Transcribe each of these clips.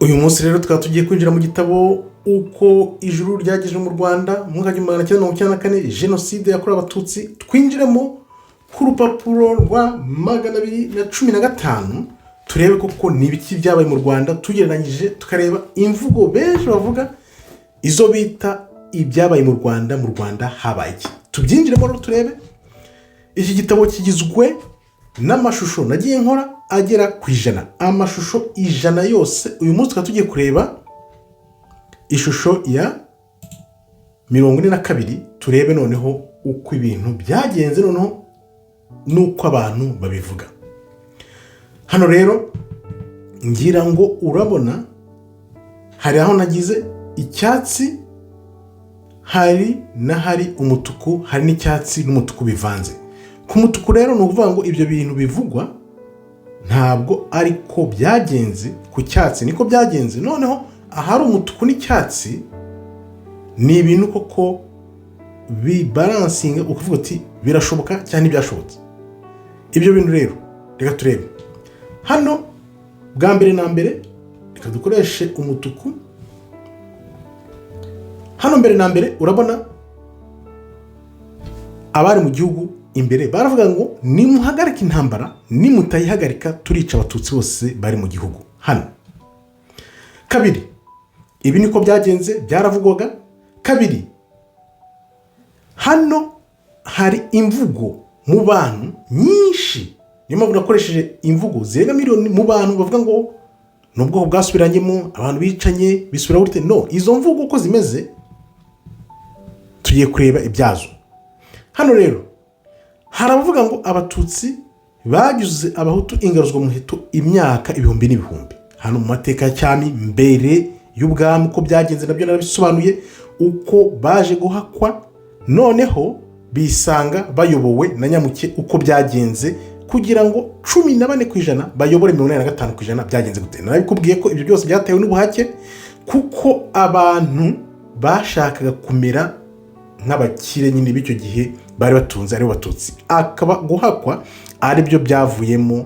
Uyu munsi rero tukaba tugiye kwinjira mu gitabo "Uko Ijuru Ryageze mu Rwanda" mu mwaka wa 1994, jenoside yakorewe Abatutsi. Twinjiremo ku rupapuro rwa 215, turebe koko ni ibiki byabaye mu Rwanda, tugereranyije tukareba imvugo benshi bavuga, izo bita ibyabaye mu Rwanda. Mu Rwanda habaye iki? Tubyinjiremo rero turebe. Iki gitabo kigizwe n'amashusho nagiye nkora agera ku 100, amashusho 100 yose. Uyu munsi tukaba tugiye kureba ishusho ya 42, turebe noneho uko ibintu byagenze, noneho n'uko abantu babivuga. Hano rero ngira ngo urabona hari aho nagize icyatsi, hari n'ahari umutuku, hari n'icyatsi n'umutuku bivanze. Ku mutuku rero ni ukuvuga ngo ibyo bintu bivugwa ntabwo ariko byagenze, ku cyatsi niko byagenze. Noneho ahari umutuku n'icyatsi ni ibintu koko bibalancinga, ukavuga uti birashoboka cyangwa ntibyashobotse. Ibyo bintu rero reka turebe hano. Bwa mbere na mbere reka dukoreshe umutuku hano. Mbere na mbere urabona abari mu gihugu imbere baravuga ngo nimuhagarike intambara, nimutayihagarika turica Abatutsi bose bari mu gihugu. Hano kabiri, ibi niko byagenze, byaravugwaga. Kabiri, hano hari imvugo mu bantu nyinshi, niyo mpamvu nakoresheje imvugo zirenga miliyoni mu bantu bavuga ngo ni ubwoko bwasubiranyemo, abantu bicanye bisubira gute. No izo mvugo uko zimeze tugiye kureba ibyazo. Hano rero hari abavuga ngo Abatutsi bagize Abahutu ingaruzwamuheto imyaka ibihumbi n'ibihumbi. Hano mu mateka ya cyami, mbere y'ubwami, uko byagenze nabyo narabisobanuye, uko baje guhakwa noneho bisanga bayobowe na nyamuke, uko byagenze kugira ngo 14% bayobore 85%, byagenze gute. Narabikubwiye ko ibyo byose byatewe n'ubuhake, kuko abantu bashakaga kumera nk'abakire nyine b'icyo gihe bari batunze, aribo Batutsi, akaba guhakwa aribyo byavuyemo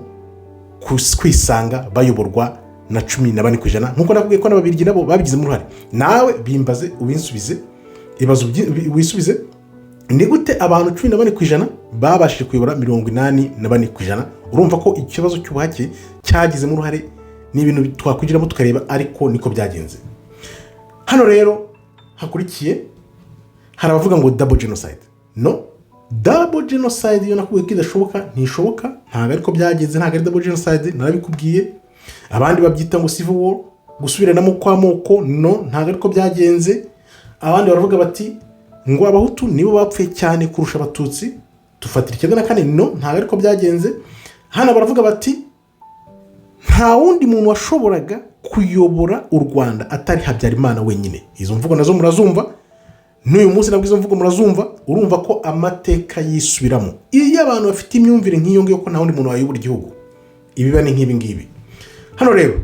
kwisanga bayoborwa na 14%, nk'uko nakubwiye ko n'Ababirigi nabo babigizemo uruhare. Nawe bimbaze ubinsubize, ibaze wisubize: ni gute abantu 14% babashije kuyobora 84%? Urumva ko ikibazo cy'ubuhake cyagizemo uruhare. Ni ibintu twakwinjiramo tukareba, ariko niko byagenze. Hano rero hakurikiye hari abavuga ngo double genocide. No, double genocide iyo nakubwiye ko idashoboka, ntishoboka, ntabwo ariko byagenze, ntabwo ari double genocide, narabikubwiye. Abandi babyita ngo civil war, gusubiranamo kw'amoko. No, ntabwo ariko byagenze. Abandi baravuga bati ngo Abahutu nibo bapfuye cyane kurusha Abatutsi, dufatira 94. No, ntabwo ariko byagenze. Hano baravuga bati nta wundi muntu washoboraga kuyobora u Rwanda atari Habyarimana wenyine. Izo mvugo nazo murazumva n'uyu munsi, nabwo izo mvugo murazumva. Urumva ko amateka yisubiramo. Iyo abantu bafite imyumvire nk'iyo ngiyo ko nta wundi muntu wayobora igihugu, ibiba ni nk'ibi ngibi. Hano rero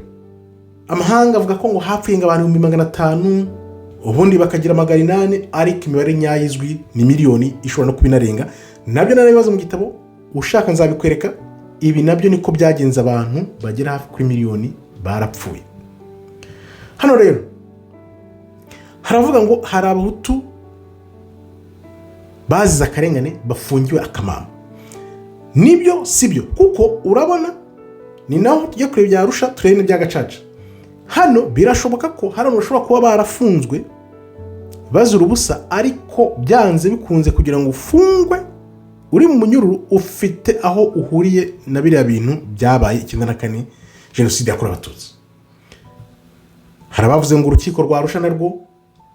amahanga avuga ko ngo hapfuye ngo abantu 500,000, ubundi bakagira 800, ariko imibare nyayo izwi ni miliyoni, ishobora no kuba inarenga. Nabyo narabibaza mu gitabo, ushaka nzabikwereka. Ibi nabyo niko byagenze, abantu bagera hafi kuri miliyoni barapfuye. Hano rero haravuga ngo hari Abahutu bazize akarengane bafungiwe akamama. Nibyo, si byo, kuko urabona ni naho tujya kureba ibya Arusha, turebe n'ibya Gacaca. Hano birashoboka ko hari abantu bashobora kuba barafunzwe bazira ubusa, ariko byanze bikunze kugira ngo ufungwe uri mu munyururu ufite aho uhuriye na biriya bintu byabaye 94, jenoside yakorewe Abatutsi. Hari abavuze ngo urukiko rwa Arusha narwo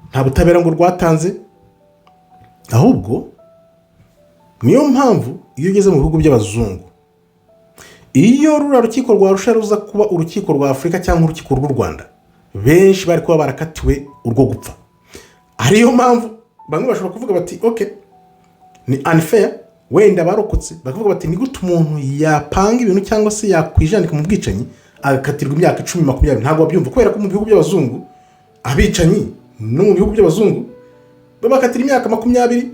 nta butabera ngo rwatanze. Ahubwo niyo mpamvu iyo ugeze mu bihugu by'abazungu, iyo ruriya rukiko rwa Arusha ruza kuba urukiko rwa Afurika cyangwa urukiko rw'u Rwanda, benshi bari kuba barakatiwe urwo gupfa. Ariyo mpamvu bamwe bashobora kuvuga bati ok, ni unfair. Wenda barokotse bakavuga bati ni gute umuntu yapanga ibintu cyangwa se yakwijandika mu bwicanyi agakatirwa imyaka 10, 20? Ntabwo babyumva, kubera ko mu bihugu by'abazungu abicanyi, no mu bihugu by'abazungu babakatira imyaka 20,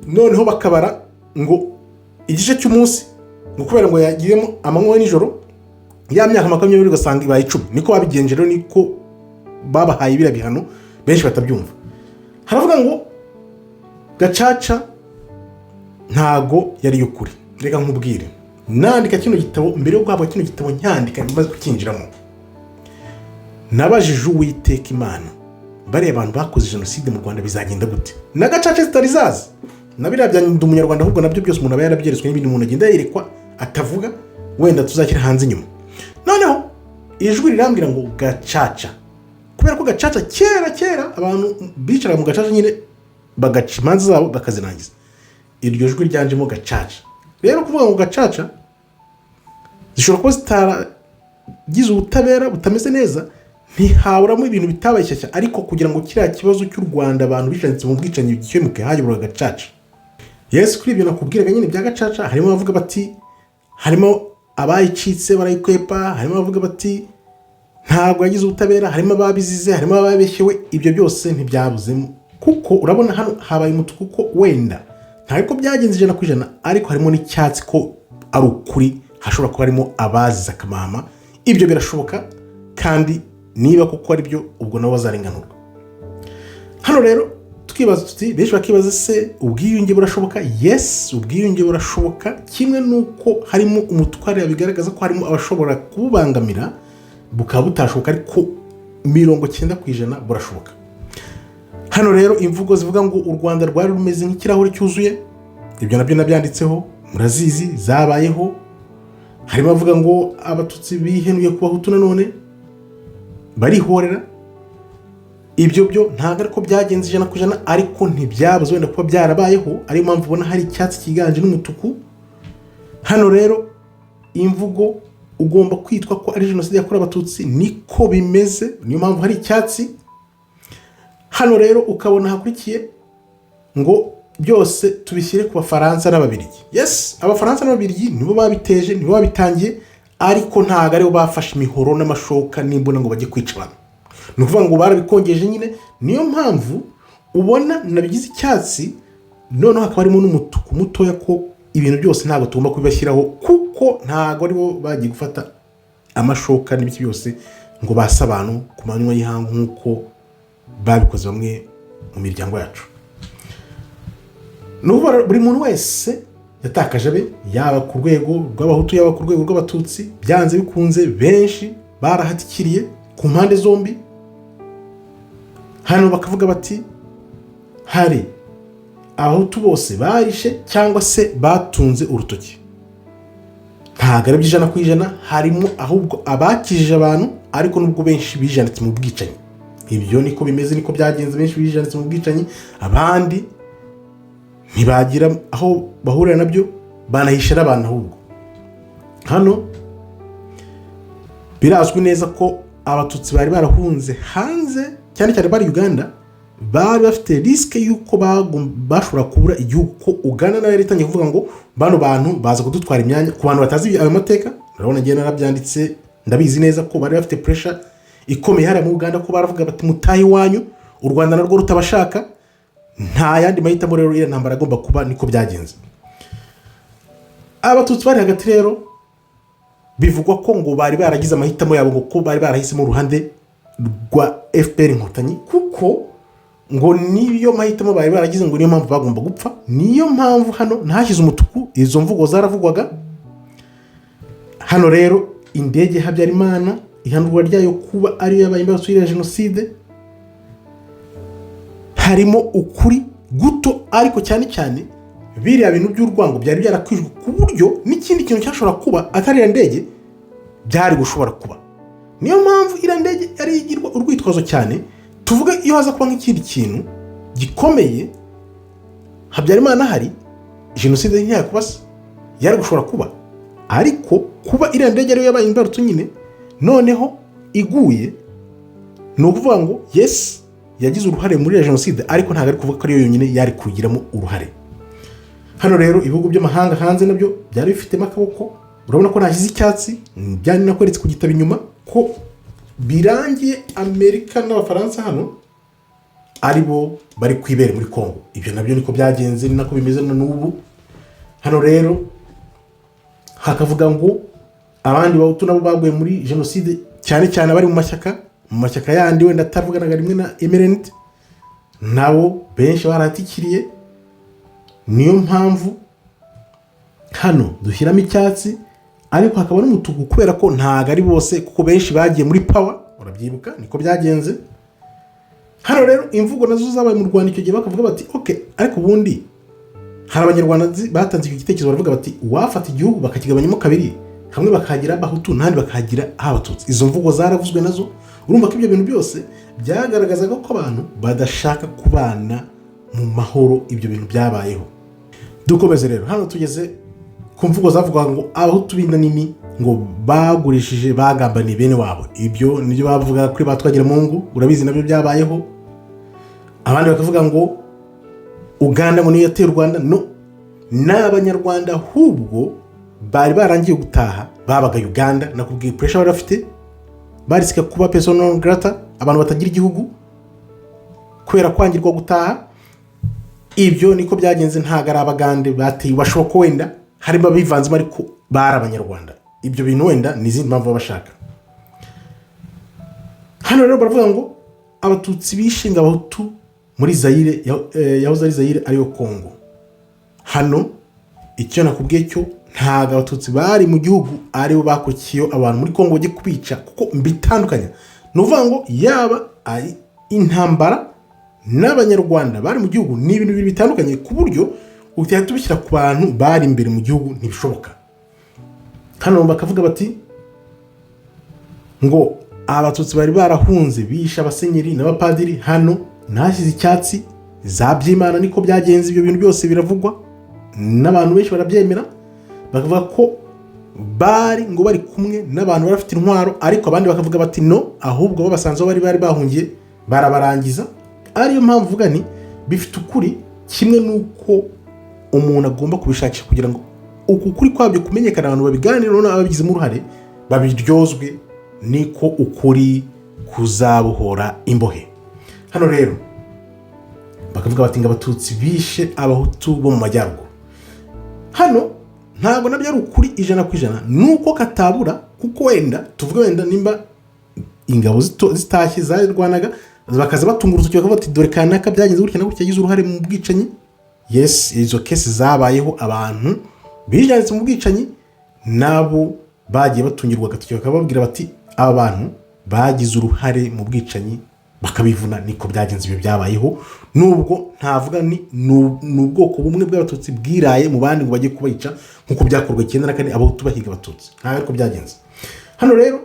noneho bakabara ngo igice cy'umunsi, ngo kubera ngo yagiyemo amanywa nijoro. Ya myaka 20 ugasanga ibaye 10. Niko babigenje rero, niko babahaye biriya bihano, benshi batabyumva. Haravuga ngo Gacaca ntago yari ukuri. Reka nkubwire, nandika kino gitabo, mbere yo guhabwa kino gitabo, nyandika maze kucyinjiramo, nabajije Uwiteka Imana: bariya abantu bakoze jenoside mu Rwanda bizagenda gute? Na Gacaca zitari zaza, na biriya bya Ndi Umunyarwanda, ahubwo nabyo byose umuntu aba yarabyeretswe n'ibindi umuntu agenda yerekwa atavuga, wenda tuzashyira hanze inyuma. Noneho ijwi rirambwira ngo Gacaca, kubera ko Gacaca kera kera abantu bicaraga mu gacaca nyine, bagaca imanza zabo bakazirangiza. Iryo jwi ryanjemo Gacaca rero, kuvuga ngo Gacaca zishobora kuba zitaragize ubutabera butameze neza, ntihaburamo ibintu bitabaye shyashya. Ariko kugira ngo kiriya kibazo cy'u Rwanda, abantu bicanyitse mu bwicanyi, gikemuke, hayoborwa Gacaca. Yesu, kuri ibyo nakubwiraga nyine bya Gacaca, harimo abavuga bati harimo abayicitse barayikwepa, harimo abavuga bati ntabwo yagize ubutabera, harimo ababizize, harimo ababeshyewe. Ibyo byose ntibyabuzemo, kuko urabona hano habaye umutuku, ko wenda ntabwo byagenze 100%, ariko harimo n'icyatsi ko ari ukuri, hashobora kuba harimo abazize akamama. Ibyo birashoboka, kandi niba kuko ari byo, ubwo nabo bazarenganurwa. Hano rero tukibaza tuti, benshi bakibaza: se ubwiyunge burashoboka? Yes, ubwiyunge burashoboka, kimwe n'uko harimo umutware bigaragaza ko harimo abashobora kububangamira bukaba butashoboka, ariko 90% burashoboka. Hano rero imvugo zivuga ngo u Rwanda rwari rumeze nk'ikirahure cyuzuye, ibyo nabyo nabyanditseho, murazizi, zabayeho. Harimo abavuga ngo Abatutsi bihenuye ku Bahutu nanone barihorera. Ibyo byo ntabwo ariko byagenze 100%, ariko ntibyabuze wenda kuba byarabayeho, ariyo mpamvu ubona hari icyatsi cyiganje n'umutuku. Hano rero imvugo ugomba kwitwa ko ari jenoside yakorewe Abatutsi, niko bimeze, niyo mpamvu hari icyatsi. Hano rero ukabona hakurikiye ngo byose tubishyire ku Bafaransa n'Ababirigi. Yes, Abafaransa n'Ababirigi nibo babiteje, nibo babitangiye, ariko ntabwo aribo bafashe imihoro n'amashoka n'imbunda ngo bajye kwica abantu. Ni ukuvuga ngo barabikongeje nyine, niyo mpamvu ubona nabigize icyatsi, noneho hakaba harimo n'umutuku mutoya, ko ibintu byose ntabwo tugomba kubibashyiraho, kuko ntabwo aribo bagiye gufata amashoka n'ibiki byose ngo base abantu ku manywa y'ihangu nk'uko babikoze bamwe mu miryango yacu. Ni ukuvuga buri muntu wese yatakaje abe, yaba ku rwego rw'Abahutu, yaba ku rwego rw'Abatutsi, byanze bikunze benshi barahatikiriye ku mpande zombi. Hano bakavuga bati hari Abahutu bose barishe cyangwa se batunze urutoki. Ntabwo ari 100%, harimo ahubwo abakijije abantu, ariko nubwo benshi bijanditse mu bwicanyi. Ibyo niko bimeze, niko byagenze, benshi bijanditse mu bwicanyi, abandi ntibagira aho bahurira nabyo, banahisha n'abantu ahubwo. Hano birazwi neza ko Abatutsi bari barahunze hanze, cyane cyane bari Uganda, bari bafite risk y'uko bashobora kubura igihugu, ko Uganda nayo yari itangiye kuvuga ngo bano bantu baza kudutwara imyanya. Ku bantu batazi ayo mateka, urabona ngiye narabyanditse, ndabizi neza ko bari bafite pressure ikomeye hariya mu Uganda, ko baravuga bati mutahe iwanyu, u Rwanda narwo rutabashaka. Nta yandi mahitamo rero, iriya ntambara agomba kuba, niko byagenze. Abatutsi bari hagati rero bivugwa ko ngo bari baragize amahitamo yabo, ngo ko bari barahisemo uruhande rwa FPR Inkotanyi, kuko ngo niyo mahitamo bari baragize, ngo niyo mpamvu bagomba gupfa. Niyo mpamvu hano ntashyize umutuku, izo mvugo zaravugwaga. Hano rero indege ya Habyarimana, ihanurwa ryayo kuba ariyo yabaye imbarutso ya jenoside, harimo ukuri guto, ariko cyane cyane biriya bintu by'urwango byari byarakwijwe, ku buryo n'ikindi kintu cyashobora kuba atari iriya ndege byari gushobora kuba. Niyo mpamvu iriya ndege yari igirwa urwitwazo cyane. Tuvuge iyo haza kuba nk'ikindi kintu gikomeye Habyarimana ahari, jenoside ntiyakuba se? Yari gushobora kuba. Ariko kuba iriya ndege ariyo yabaye imbarutso nyine, noneho iguye, ni ukuvuga ngo yes, yagize uruhare muri iriya jenoside, ariko ntabwo ari kuvuga ko ariyo yonyine yari kugiramo uruhare. Hano rero ibihugu by'amahanga hanze nabyo byari bifitemo akaboko. Urabona ko nashyize icyatsi, byari nakweretse ku gitabo inyuma ko birangiye Amerika n'Abafaransa hano ari bo bari ku ibere muri Congo. Ibyo nabyo niko byagenze, ni nako bimeze na n'ubu. Hano rero hakavuga ngo Abandi Bahutu nabo baguye muri jenoside, cyane cyane abari mu mashyaka yandi wenda atavuganaga rimwe na MRND, nabo benshi barahatikiriye. Niyo mpamvu hano dushyiramo icyatsi, ariko hakaba n'umutuku, kubera ko ntabwo ari bose, kuko benshi bagiye muri power. Urabyibuka, niko byagenze. Hano rero imvugo nazo zabaye mu Rwanda icyo gihe, bakavuga bati: "OK." Ariko ubundi hari Abanyarwanda batanze icyo gitekerezo, baravuga bati: "Uwafata igihugu bakakigabanyamo kabiri, hamwe bakahagira Abahutu n'ahandi bakahagira Abatutsi." Izo mvugo zaravuzwe nazo. Urumva ko ibyo bintu byose byagaragazaga ko abantu badashaka kubana mu mahoro. Ibyo bintu byabayeho. Dukomeze rero. Hano tugeze ku mvugo zavugaga ngo Abahutu b'inda nini ngo bagurishije, bagambaniye bene wabo. Ibyo nibyo bavuga kuri ba Twagiramungu, urabizi, nabyo byabayeho. Abandi bakavuga ngo Uganda ngo niyo yateye u Rwanda. No, ni Abanyarwanda ahubwo bari barangiye gutaha, babaga Uganda. Nakubwiye pressure bari bafite, barisika kuba persona non grata, abantu batagira igihugu kubera kwangirwa gutaha. Ibyo niko byagenze. Ntabwo ari Abagande bateye, bashobora ko wenda harimo abivanzemo, ariko bari Abanyarwanda. Ibyo bintu wenda ni izindi mpamvu baba bashaka. Hano rero baravuga ngo Abatutsi bishinga Abahutu muri Zayire, yahoze ari Zayire, ariyo Kongo. Hano icyo nakubwiye cyo, ntabwo Abatutsi bari mu gihugu aribo bakurikiye abantu muri Kongo bajye kubica, kuko mbitandukanya. Ni ukuvuga ngo yaba ari intambara n'Abanyarwanda bari mu gihugu, ni ibintu bibiri bitandukanye, ku buryo utahita ubishyira ku bantu bari imbere mu gihugu, ntibishoboka. Hano bakavuga bati ngo Abatutsi bari barahunze bishe abasenyeri n'abapadiri. Hano ntashyize icyatsi za Byimana, niko byagenze. Ibyo bintu byose biravugwa n'abantu benshi, barabyemera, bakavuga ko bari ngo bari kumwe n'abantu bari bafite intwaro, ariko abandi bakavuga bati: "No, ahubwo babasanze aho bari bahungiye, barabarangiza." Ariyo mpamvu uvuga ni bifite ukuri kimwe n'uko umuntu agomba kubishakisha kugira ngo uku kuri kwabyo kumenyekana, abantu babiganire, noneho ababigizemo uruhare babiryozwe. Niko ukuri kuzabohora imbohe. Hano rero bakavuga bati ngo Abatutsi bishe Abahutu bo mu majyaruguru. Hano ntabwo nabyo ari ukuri 100%, nuko katabura, kuko wenda tuvuge wenda nimba ingabo zitashye zarwanaga, bakaza batunga urutoki, bakavuga bati: "Dore kanaka byagenze gutya na gutya, yagize uruhare mu bwicanyi." Yes, izo case zabayeho, abantu bijanditse mu bwicanyi nabo bagiye batungirwa agatoki, bakababwira bati: "Aba bantu bagize uruhare mu bwicanyi," bakabivuna. Niko byagenze, ibyo byabayeho, nubwo ntavuga ni ubwoko bumwe bw'Abatutsi bwiraye mu bandi ngo bajye kubica nk'uko byakorwa 94, Abahutu bahiga Abatutsi. Ntabwo ariko byagenze. Hano rero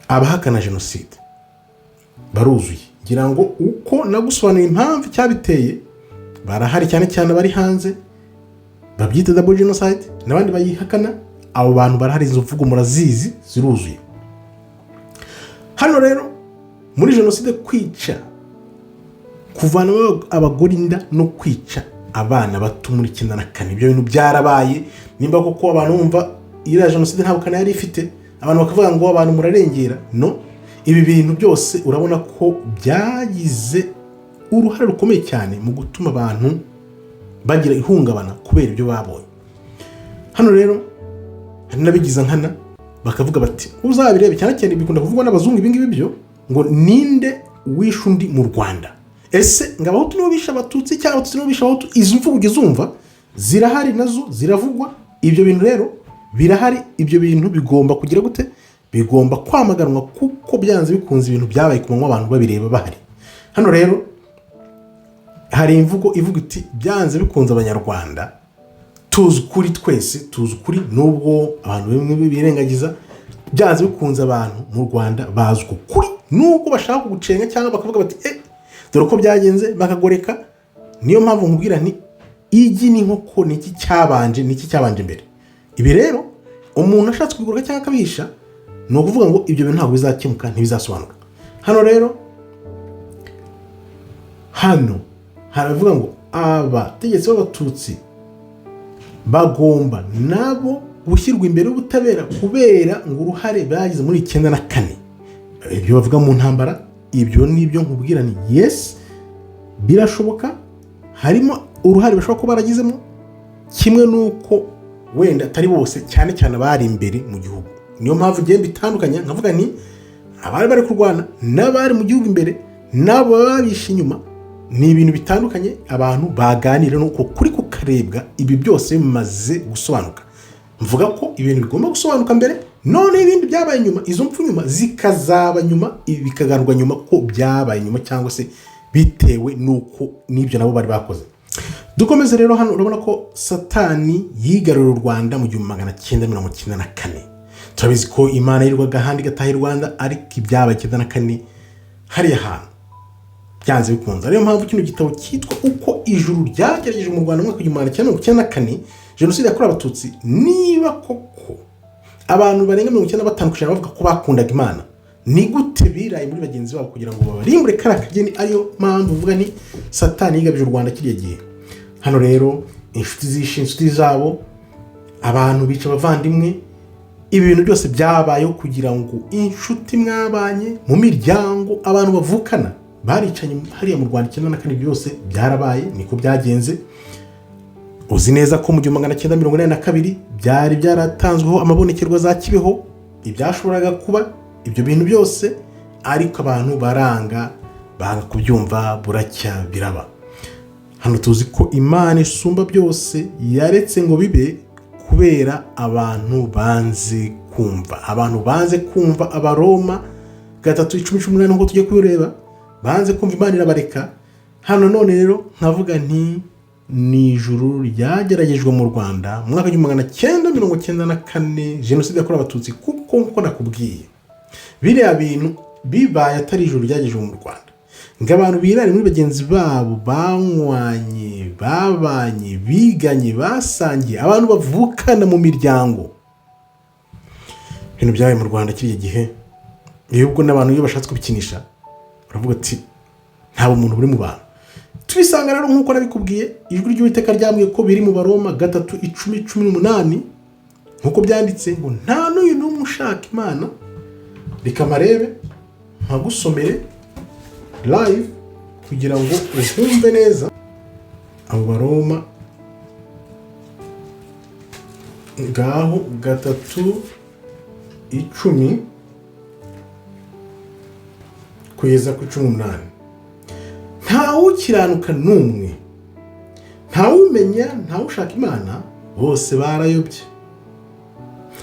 abahakana jenoside baruzuye. Ngira ngo uko nagusobanuriye impamvu icyabiteye, barahari, cyane cyane abari hanze babyita double genocide n'abandi bayihakana. Abo bantu barahari, izo mvugo murazizi, ziruzuye. Hano rero muri jenoside, kwica, kuvanamo abagore inda no kwica abana bato muri 94, ibyo bintu byarabaye. Nimba koko abantu bumva iriya jenoside nta bukana yari ifite, abantu bakavuga ngo abantu murarengera, no ibi bintu byose urabona ko byagize uruhare rukomeye cyane mu gutuma abantu bagira ihungabana kubera ibyo babonye. Hano rero hari n'abigiza nkana, bakavuga bati, uzabirebe, cyane cyane bikunda kuvugwa n'abazungu ibingibi byo ngo: "Ninde wishe undi mu Rwanda? Ese ngo Abahutu nibo bishe Abatutsi cyangwa Abatutsi nibo bishe Abahutu?" Izi mvugo ujya uzumva zirahari, nazo ziravugwa. Ibyo bintu rero birahari. Ibyo bintu bigomba kugira gute? Bigomba kwamaganwa, kuko byanze bikunze ibintu byabaye ku manywa, abantu babireba bahari. Hano rero hari imvugo ivuga iti: "Byanze bikunze Abanyarwanda tuzi ukuri, twese tuzi ukuri, nubwo abantu bamwe birengagiza. Byanze bikunze abantu mu Rwanda bazi uko kuri, nubwo bashaka kugucenga cyangwa bakavuga bati: 'Eh, dore uko byagenze,' bakagoreka." Niyo mpamvu nkubwira nti igi n'inkoko, ni iki cyabanje? Ni iki cyabanje mbere? Ibi rero umuntu ashatse kubigoreka cyangwa akabihisha, ni ukuvuga ngo ibyo bintu ntabwo bizakemuka, ntibizasobanuka. Hano rero hano haravuga ngo abategetsi b'Abatutsi bagomba nabo gushyirwa imbere y'ubutabera kubera ngo uruhare bagize muri 94, ibyo bavuga mu ntambara. Ibyo nibyo nkubwira ni yes, birashoboka, harimo uruhare bashobora kuba baragizemo, kimwe n'uko Wenda atari bose, cyane cyane abari imbere mu gihugu. Niyo mpamvu ngiye bitandukanye, nkavuga nti abari bari kurwana n'abari mu gihugu imbere n'abo babishe inyuma ni ibintu bitandukanye. Abantu baganira nuko kuri kukarebwa. Ibi byose bimaze gusobanuka, mvuga ko ibintu bigomba gusobanuka mbere, none ibindi byabaye nyuma, izo mpfu nyuma zikazaba nyuma, ibi bikagarurwa nyuma ko byabaye nyuma cyangwa se bitewe n'uko n'ibyo nabo bari bakoze. Dukomeze rero. Hano urabona ko Satani yigaruriye u Rwanda mu 1994. Turabizi ko Imana yirirwaga ahandi igataha i Rwanda, ariko ibyabaye 94 hariya hantu byanze bikunze, ariyo mpamvu kino gitabo cyitwa "Uko Ijuru Ryagerageje mu Rwanda mu mwaka w'1994, Jenoside yakorewe Abatutsi". Niba koko abantu barenga 95% bavuga ko bakundaga Imana, ni gute biraye muri bagenzi babo kugira ngo babarimbure kariya kageni? Ariyo mpamvu uvuga ni Satani yigabije u Rwanda kiriya gihe. Hano rero inshuti zishe inshuti zabo, abantu bica abavandimwe. Ibi bintu byose byabayeho kugira ngo inshuti mwabanye mu miryango, abantu bavukana baricanye hariya mu Rwanda 94. Byose byarabaye, niko byagenze. Uzi neza ko mu 1982 byari byaratanzweho amabonekerwa za Kibeho, ibyashoboraga kuba ibyo bintu byose, ariko abantu baranga, banga kubyumva, buracya biraba. Hano tuzi ko Imana isumba byose yaretse ngo bibe kubera abantu banze kumva. Abantu banze kumva, Abaroma 3:10-18, nk'uko tujya kubireba, banze kumva, Imana irabareka. Hano none rero nkavuga nti ni ijuru ryageragejwe mu Rwanda mu mwaka w'1994, Jenoside yakorewe Abatutsi, kuko nk'uko nakubwiye, biriya bintu bibaye atari ijuru ryagejejwe mu Rwanda ngo abantu birare muri bagenzi babo banywanye, babanye, biganye, basangiye, abantu bavukana mu miryango. Ibintu byabaye mu Rwanda kiriya gihe, iyo ubwo n'abantu iyo bashatse kubikinisha baravuga ati nta bumuntu buri mu bantu. Tubisanga rero nk'uko nabikubwiye, ijwi ry'Uwiteka ryambwiye ko biri mu Baroma 3:10-18, nk'uko byanditse ngo nta n'uyu n'umwe ushaka Imana. Reka marebe mpagusomere live kugira ngo uhumve neza. Abo Baroma ngaho 3:10 kugeza ku 18: "Ntawukiranuka n'umwe, ntawumenya, ntawushaka Imana. Bose barayobye,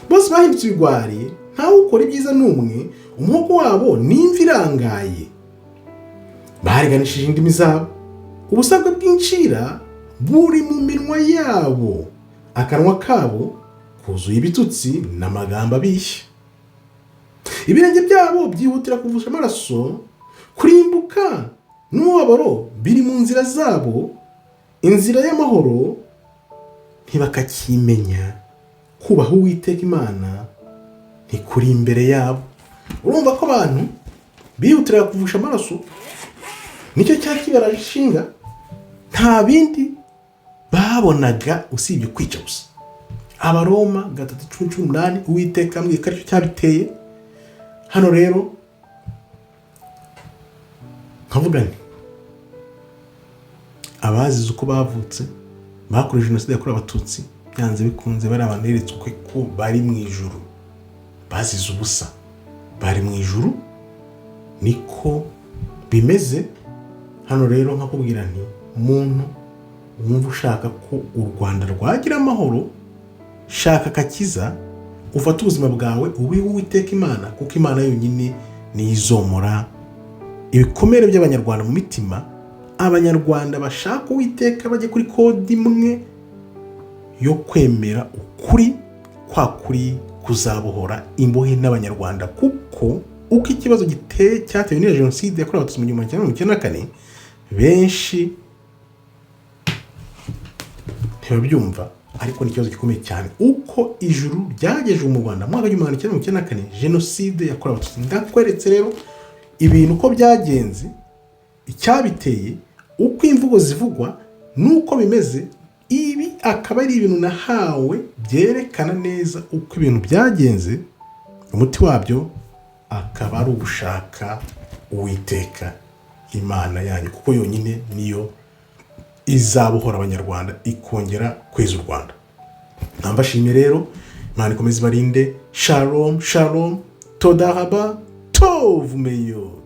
bose bahindutse ibigwari, ntawukora ibyiza n'umwe. Umuhogo wabo ni imvi irangaye, bariganishije indimi zabo. Ubusabwa bw'incira buri mu minwa yabo, akanwa kabo kuzuye ibitutsi n'amagambo abishye. Ibirenge byabo byihutira kuvusha amaraso, kurimbuka n'umubabaro biri mu nzira zabo. Inzira y'amahoro ntibakakimenya, kubaha Uwiteka Imana ntikuri imbere yabo." Urumva ko abantu bihutira kuvusha amaraso, nicyo cyari kibaraje ishinga. Nta bindi babonaga usibye kwica gusa. Abaroma 3:10-18, Uwiteka ambwiye ko aricyo cyabiteye. Hano rero nkavuga nti abazize uko bavutse bakorewe Jenoside yakorewe Abatutsi, byanze bikunze bari abantu beretswe ko bari mu ijuru. Bazize ubusa, bari mu ijuru, niko bimeze. Hano rero nkakubwira nti muntu wumva ushaka ko u Rwanda rwagira amahoro, shaka agakiza, ufate ubuzima bwawe ubihe Uwiteka Imana, kuko Imana yonyine niyo izomora ibikomere by'Abanyarwanda mu mitima. Abanyarwanda bashaka Uwiteka, bajye kuri kode imwe yo kwemera ukuri kwa kuri kuzabohora imbohe n'Abanyarwanda, kuko uko ikibazo giteye cyatewe n'iyo Jenoside yakorewe Abatutsi mu 1994, benshi ntibabyumva, ariko ni ikibazo gikomeye cyane. Uko ijuru ryagejeje mu Rwanda mu mwaka w'1994, Jenoside yakorewe Abatutsi. Ndakweretse rero ibintu uko byagenze, icyabiteye, uko imvugo zivugwa n'uko bimeze. Ibi akaba ari ibintu nahawe byerekana neza uko ibintu byagenze. Umuti wabyo akaba ari ugushaka Uwiteka Imana yanyu, kuko yonyine niyo izabohora Abanyarwanda, ikongera kweza u Rwanda. Nambashimye rero, Imana ikomeze ibarinde. Shalom shalom, toda raba, tov meyod.